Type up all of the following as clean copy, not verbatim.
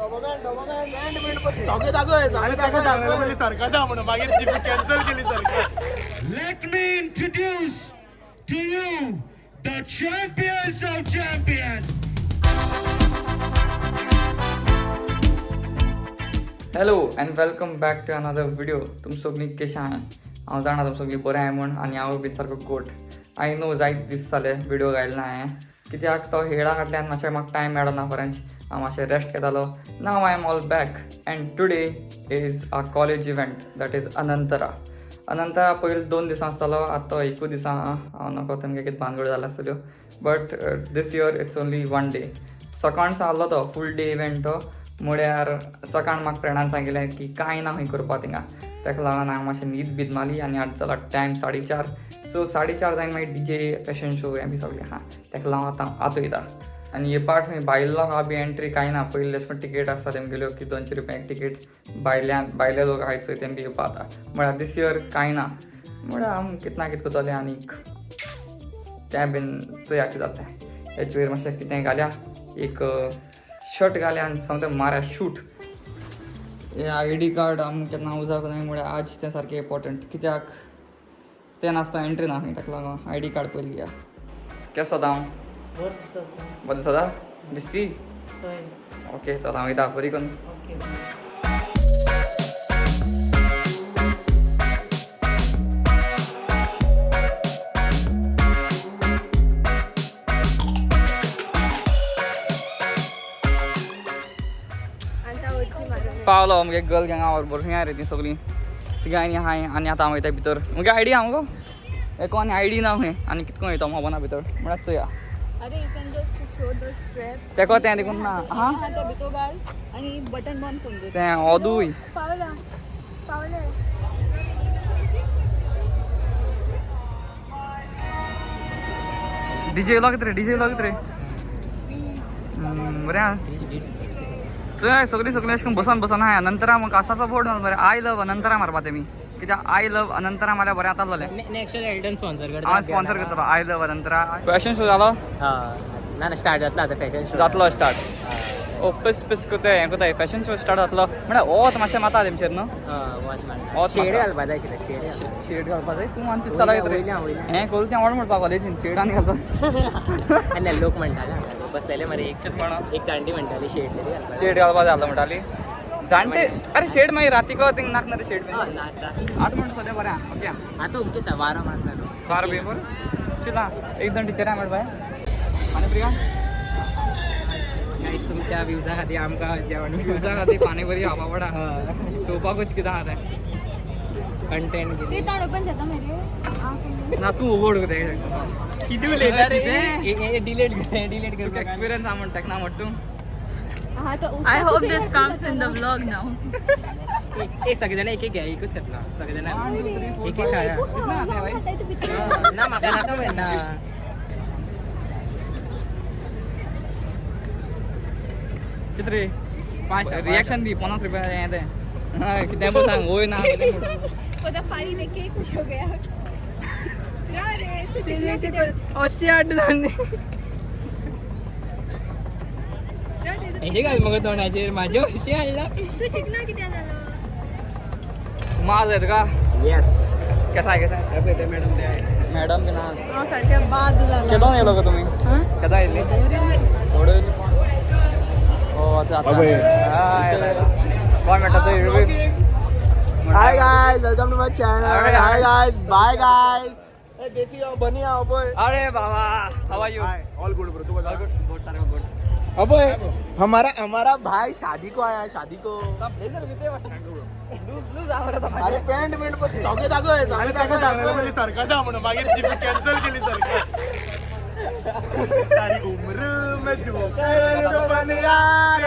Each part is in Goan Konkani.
Let me introduce to you the champions of champions. Hello and welcome back to another video. तुम सगळीं कशें आहाय? हांव जाणा तुम सगळीं बरें आहाय म्हूण आनी हांव बी सारको गोट. I know जायत दीस जाले व्हिडिओ घायले ना हांवें, कित्याक तो हेळा फाटल्यान मातशें म्हाका टायम मेळना खरेंच. हांव मातशें रेस्ट घेतालो. Now I am all back and today is a college event, that is Anantara. Anantara पयलीं 2 दिसां आसतालो, आतां तो एकूच दिसा. हांव नको तेमगे कितें भानगड जाल्या आसतल्यो, but this year it's only 1 day. सकाळचो आहलो तो फूल डे इव्हेंट तो, म्हळ्यार सकाळ म्हाका फ्रेंडान सांगिल्लें की कांय ना खंय करपा थिंगा, ताका लागून हांव मातशें न्हीद बीद मारली आनी आतां जाला टायम 4:30. सो 4:30 जायन मागीर डीजे फॅशन शो हें बी सगळें आहा, ताका लागून आतां आतां वयता. आनी हे पाट खंय भायलो लोकां बी एंट्री कांय ना. पयलीं अशें करून टिकेट आसता तेमगेल्यो की 200 रुपया एक टिकेट, भायले लोक आहाय चोय तेम बी येवपा जाता. म्हळ्यार दीस इयर कांय ना, म्हळ्यार आम कितें ना कितें करतले आनीक तें बीन चोया कितें जाता तें. हेचे वयर मातशें कितें घाल्या, एक शर्ट घाल्या आनी समतें माऱ्या शूट. हे I D card आम केन्ना उजाक न्हय, म्हळ्यार आज तें सारकें इम्पॉर्टंट, कित्याक तें नासता एंट्री ना खंय, ताका लागून I D card पयलीं घेया. केसो आतां हांव? बरें दिसता? बिस्ती? ओके, चल हांव वयता बरी करून. पावलो मगे गर्ल गँगा बरोबर. खंय रे ती सगळीं तिगा आनी हाय आनी आतां हांव वयता भितर. मुगे आयडी आहा मुगो एको आनी आयडी ना खंय आनी कितको वयता खबर ना भितर, म्हळ्यार चोया. अरे you can just show the strap. तेको तें देखून ना. हां तें भितर घाल आनी बटन बंद करून दवर. तें ओदूय पावला पावले. डीजे येयलो कितें रे? डीजे येयलो कितें रे? बरें आहा. चोय सगळीं सगळीं अशें करून बसोन बसोन आहाय. अनंतरा म्हाका कासाचो बोर्ड मारलो बरें, I love Anantara मारपा तेमी, कित्याक I love Anantara मारल्यार बरें आतां जालें. नेक्स्ट इयर एल्टन स्पॉन्सर करता. हांव स्पॉन्सर करतलो I love Anantara. Fashion show जालो? ना ना, स्टार्ट जातलो आतां फॅशन शो. जातलो स्टार्ट. ओ पिस पिस कोताय हें कोताय फॅशन शो स्टार्ट जातलो म्हळ्यार वत मातशें माता तेमचेर न्हू. वत शेड मारता. घालपा जाय आशिल्लें, शेड. शेड घालपा जाय. तूं आनी पिस जाता वयल्या, वयल्या. हें कोल तें आवड म्हणपा कॉलेजीन शेड आनी घालता. आनी लोक म्हणटाले हांगा बसलेले मरे एक कितें म्हणा? एक जाणटी म्हणटाली शेड तरी घालपा. शेड घालपा जाय म्हणटाली जाणटे. अरे शेड मागीर राती को थिंग नाक ना रे शेड. हय, ना, आतां म्हणटा सद्या बरें आहा. ओके आहा. आतां ओके सा वारो मारता न्हू. बारा बी बरें चिंता एक दोन टिचर आहा बाय आनी प्रिया. गाईस, तुमच्या व्ह्यूजा खातीर आमकां जेवण. व्यूजा खातीर पाणी बरी खावपा पडा, चोवपाकूच कितें आहा तें. कंटेंट ते तोंड ओपन जाता मरे. ना तूं उगड तें. कितें उलयता रे? कितें? डिलीट कर, डिलीट कर. तुका एक्सपिरियन्स आहा म्हणटा ना म्हणटा तूं. हा तो. I hope this comes in the vlog now. ए सगळे जाण एक एक घ्या, एकूच घेतला सगळे जाण एक एक खाया. ना म्हाका नाका म्हणना. कितें रे रिएक्शन दी. 50 रुपया हें तें कितें पळय सांग वय ना कितें म्हूण. पता पानी देख के खुश हो गया अशी आठ जावन हेजे घाल मगो तोंडाचेर म्हाजे अशें हाडला. तू चिकना कित्याक जालो? माज येता का? येस. केसा आहे केसा आहे? मॅडम ते मॅडम बी ना. हांव सारकें बाद जालां. केदोन येयलो गो तुमी? केदा येयल्ली? थोडो. ओ अच्छा अच्छा. अबे. कोण म्हणटा चोय. Hi guys, welcome to my channel. Hi guys, bye guys. देसी बनी आओ boy. अरे बाबा, how are you? All good bro, तू बता. गुड, सारखं गुड. अबे हमारा हमारा भाई शादी को आया, शादी को. ब्लेझर बिते लूज लूज आवडत. अरे पॅन्ट बिंट पण चौके दाखव, चौके दाखव. सारखा म्हणून मागीर जीप कॅन्सल केली सारखं. सारी उम्र मैं जो बन यार.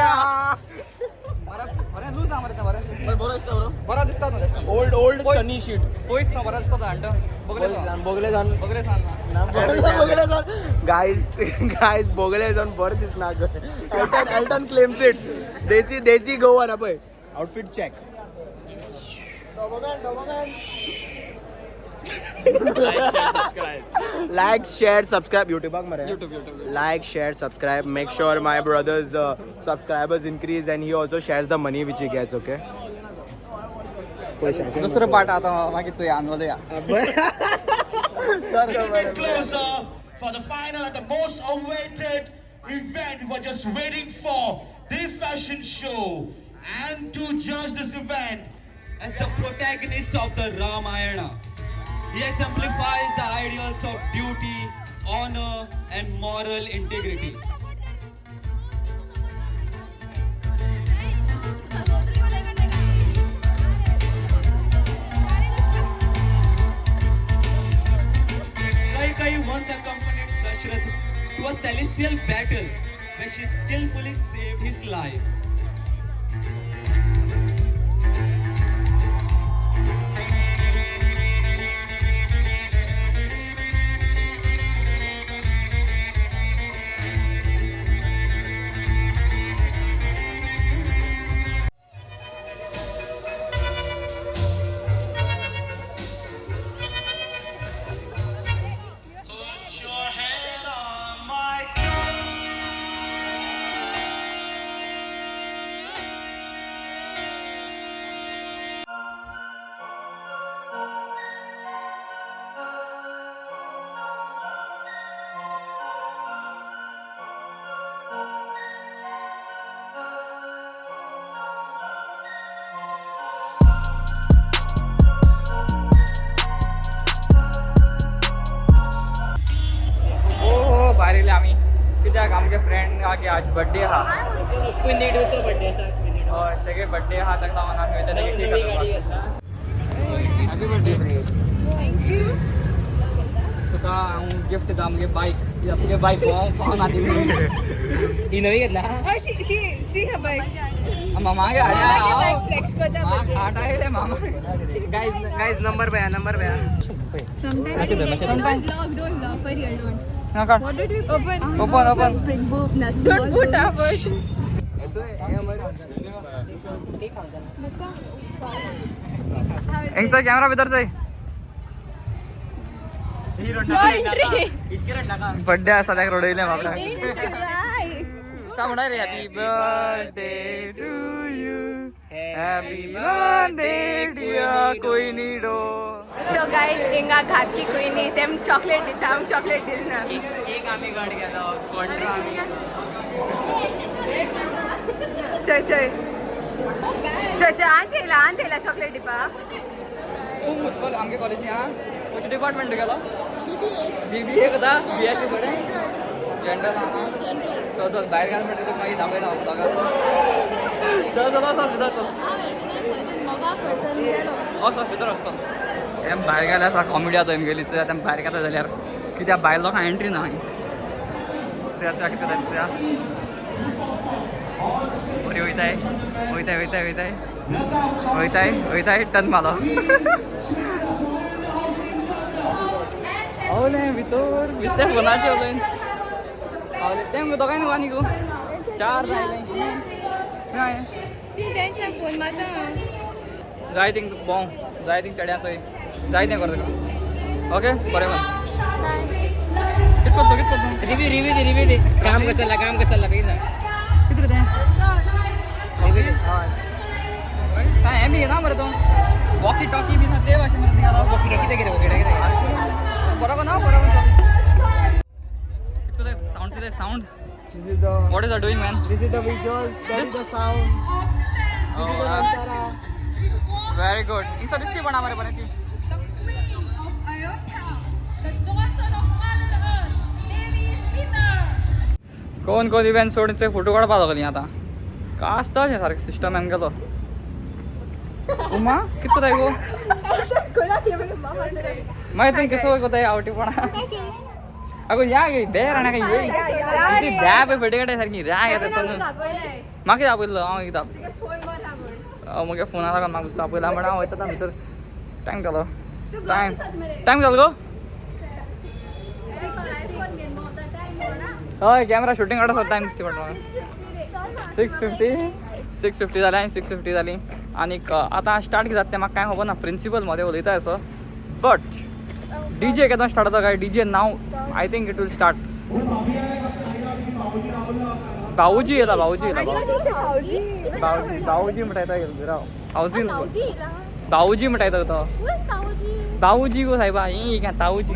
बरें लूज आहा मरे तें, बरें बरो दिसता न्हू. ओल्ड ओल्ड चनी शीट. पयस ना बरो दिसता हांट बगले सावन. बोगले जाऊन. बगले सावन. बोगले जाऊन गाईज, गाईज बोगले जाऊन बरं दिसणार. Elton, Elton claims it. Desi desi Goan. अबे outfit check. Like, share, subscribe. युट्यूबाक मरे. Like, share, subscribe. Make sure my brother's subscribers increase and he also shares the money which he gets. Okay. दुसरो पार्ट आता मागीर चोया आमी उलया. Bit closer for the final and the most awaited event we were just waiting for, the fashion show. And to judge this event, As the protagonist of the Ramayana, he exemplifies the ideals of duty, honor, and moral integrity. Kaikeyi once accompanied Dashrath to a celestial battle where she skillfully saved his life. Put your hand on my हो हो, भायर येयले आमी कित्याक आमगे फ्रेंड आगे आज बड्डे आहा. कुंदिडूचो बर्थडे आसा. हय, तेगे बड्डे आहा, ताका लागून आमी वयता तेगे केक नवी गाडी काडपाक. घेतला. Happy birthday. तुका हांव गिफ्ट दिता आमगे बायक. तुगे बायक हांव फोन आदी. ही नवी घेतला. शी her bike. मामागे. मामागे bike flex करता birthday. आठ आयले मामा. गाईज गाईज, नंबर पया, नंबर पया. Sometimes मातशें धर, मातशें धर. Don't vlog, don't vlog, for real, don't. नाका. Open. Open, open. Big boob, na small Don't put boob. our हेंगचो कॅमेरा भितर चोय. No entry. इतके रडनाका. बड्डे आसा ताका रडयलें बाबड्याक. Cry. सांग म्हणा रे, happy birthday to you, happy birthday dear कोयनीडो. So guys, हिंगा घातकी queenie, तेम चॉकलेट दिता, आम चॉकलेट दिलना. एक आमी गाड गेलो कॉन्ट्रा आमी. चल चल चल चल, आन थेयला, आन थेयला चॉकलेट दिपा. तूं मुजकोल आमगे कॉलेजी आहा, खंयच्या डिपार्टमेंट गेलो? बीबीए करता, बीएससी फुडें जनरल आहा. चल चल, भायर घाल म्हणटा तुका मागीर दाखयता हांव तुका. चल चल, वच भितर चल. वच वच भितर वच, चल. हें भायर गेल्यार आसा कॉमेडी आतां गेली. चोया तें भायर घेता जाल्यार कित्याक भायर लोकांक एंट्री ना. चोया चोया कितें जाता चोया. बरी वयताय वयताय वयताय वयताय वयताय वयताय, टर्न मारलो. आवले भितर दिसता फोनाचेर उलयन आवले तें दोगांय न्हू आनी गो चार जाय. तेंच्या फोन माता. जाय थिंग भोंव, जाय थिंग चेड्या चोय, जाय तें कर तुका. ओके, बरें म्हण. कित करतो, कित करतो? रिव्यू, रिव्यू दे, रिव्यू दे. काम कसं चालला, काम कसं चालला बेगीन सांग. कित रे तें काय हें बी घेना मरे तूं? वॉकी टॉकी बी ते भाशेन मरे तिका. वॉकी कितें कितें वॉकी कितें? बरोबर ना, बरोबर. Sound, sound. This is the What is that doing, man? This is the visual. That is the sound. This is the Nantara. Very good. इंसा दिसती पण आम्हाला बऱ्याची. The queen of Ayodhya, the daughter of Mother Earth, Devi Sita. कोण कोण इव्हेंट सोडून फोटो काडपा लागली आतां. कास्ताचें सारकें सिस्टम आमगेलो. उमा कित कोताय गो? कोणाक मामा जरा. मागीर तुमी कसो कोताय आवटीपणा? अगो या गे बेर आनी काय ये ती द्या पळय फटे काडे सारकी राग येता समजून. म्हाका कितें आपयल्लो हांव कितें आप फोन मारा म्हण. म्हगे फोना लागून म्हाका दिसता आपयला म्हण. हांव वयता भितर. टायम जालो, टायम टायम जालो गो. हय, कॅमेरा शुटींग काडता टायम दिसता पडटा म्हाका. 6:50, 6:50 जालें आनी 6:50 जाली आनीक आतां स्टार्ट कितें जाता तें म्हाका कांय खबर ना. प्रिंसिपल मदें उलयता असो, बट डीजे केन्ना स्टार्ट जाता काय? DJ now I think it will start. भाऊजी येला, भाऊजी येला. भाऊजी, भाऊजी म्हणटा येता. राव, हावजी भाऊजी म्हणटा येता तो. भाऊजी गो साहेबा, ही काय ताऊजी.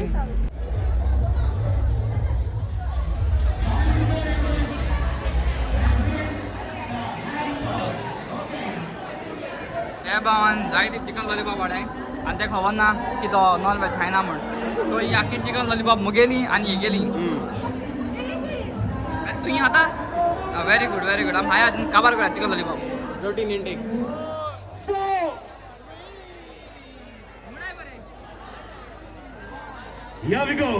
ह्या भावान जायते चिकन लॉलीपॉप हाडलें आनी तेका खबर ना की तो नॉन वेज खायना म्हण. सो ही आख्खी चिकन लॉलीपॉप मुगेली आनी हिगेली. तुवें खाता. Very good, very good. आमी खाया, काबार करा chicken lollipop. Protein intake. Four. Here we go.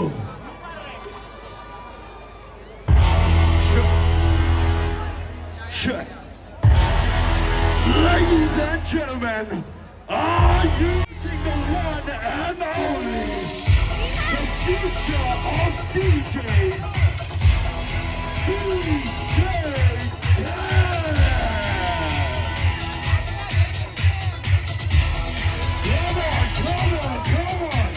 Check. Ladies and gentlemen, are you the one and only, the future of DJs, DJ Khaled? Come on, come on, come on.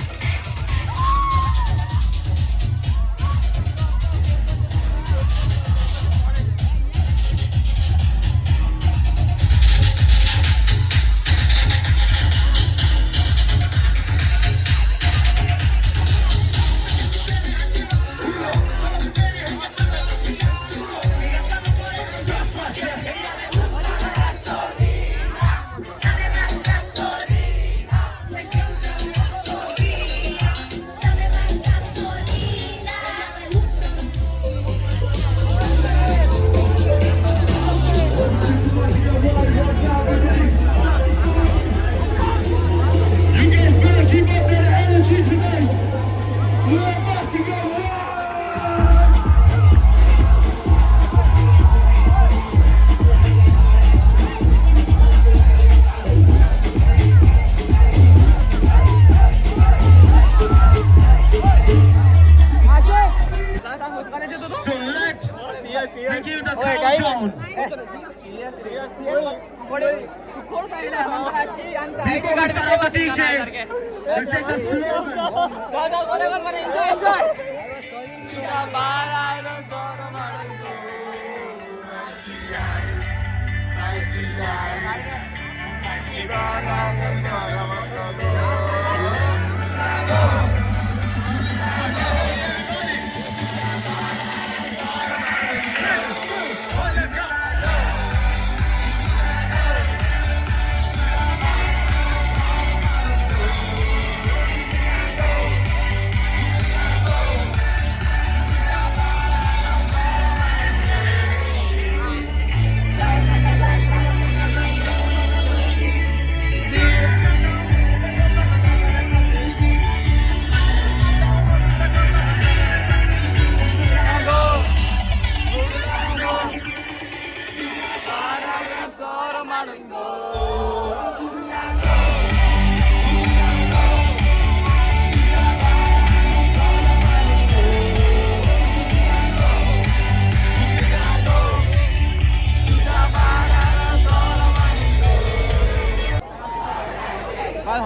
You guys better keep up that energy tonight. We're about to go live. So let me give the countdown. कोण सांगितलं नंतर अशी Before we start the DJ, we'll take the slogan. Enjoy.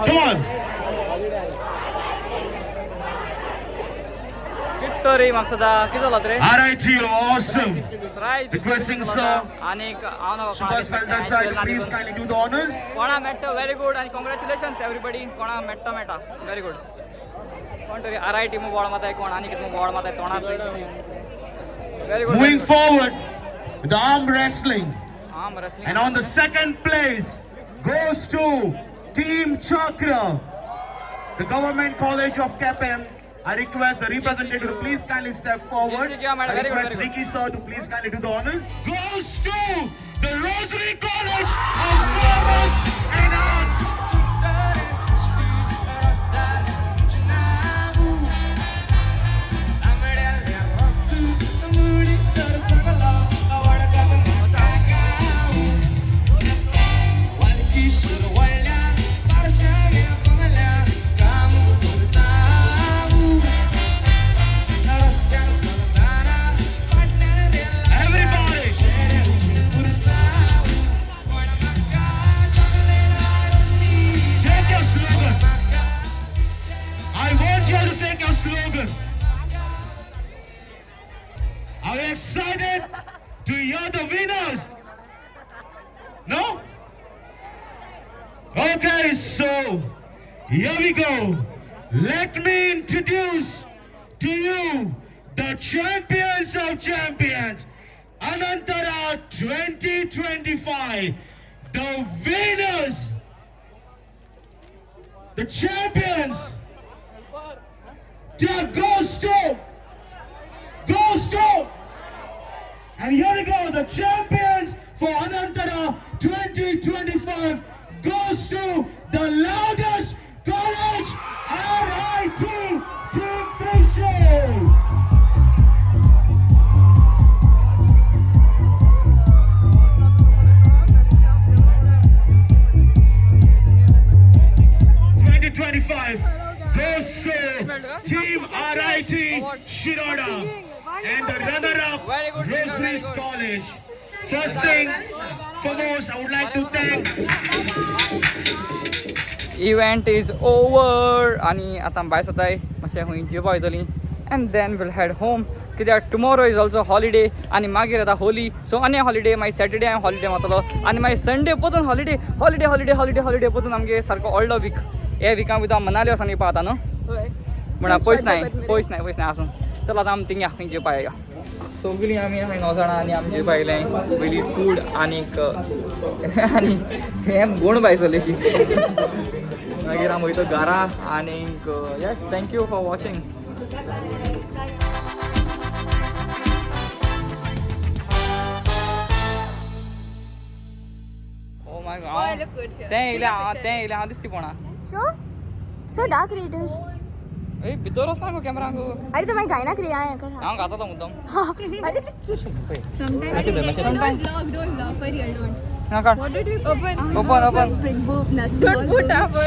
Come on. कित रे मकसदा, किती जालात रे? RIT, awesome. Right. Requesting sir, आणि हांव Subhash Faldesai to please kindly do the honors. कोणा मेट्टा, व्हेरी गुड आणि कॉंग्रॅच्युलेशन्स एव्हरीबडी. कोणा मेट्टा मेटा, व्हेरी गुड. कोण तरी आर I T बोर्ड माताय, कोण आनी कितें बोर्ड माताय तोंडात. Very good. Moving forward with the arm wrestling. Arm wrestling. And on the second place goes to Team Chakra, the Government College of Quepem. I request the representative to please kindly step forward. GCQ, madam. I Very good, request very good. Ricky sir to please kindly do the honors. Goes to the Rosary College of Commerce and Arts. Everybody. Okay, so here we go. Let me introduce to you the champions of champions, Anantara 2025, the winners, the champions. That goes to, goes to, and here we go, the champions for Anantara 2025 goes to the loudest college RIT Team Trishul. ...2025 goes to Team RIT Shiroda and the runner-up Very good, Shiroda, very Rosary's good. College. First thing, foremost, I would like to thank event is over आणि आतां भायर सरताय मातशें खंय जेवपा वयतलीं and then we'll head home कित्याक टुमोरो is also holiday आनी मागीर येता होली सो आनी हॉलिडे मागीर सॅटर्डे हांव हॉलिडे मारतलो आनी मागीर संडे परतून holiday holiday holiday holiday holiday परतून आमगे सारको व्हडलो वीक हे विकां भितर मनाली वचोन येवपा आतां न्हू म्हणा पयस नाय पयस नाय पयस नाय आसूं चल आतां आमी थिंगा खंय जेवपा या सगळीं आमी खंय णव जाणां आनी आमी जेवपा येयलें पयलीं फूड आनीक आनी हें गुण भायर सरलेशी मागीर आमी वयता घरा आनीक yes thank you for watching. Oh my Oh, I look good here. तें येयलें Take a हांव picture. तें येयलें हांव दिसती पोणा So, so dark it is. ए भितर वचना गो कॅमेरा गो अरे तो मैं गायना क्रिया है कर हांव घातलो मुद्दम अरे ते मातशें धर, मातशें धर. Don't vlog, don't vlog, for real, don't. ना काड What did we open? Open open Big boob, na Don't put up.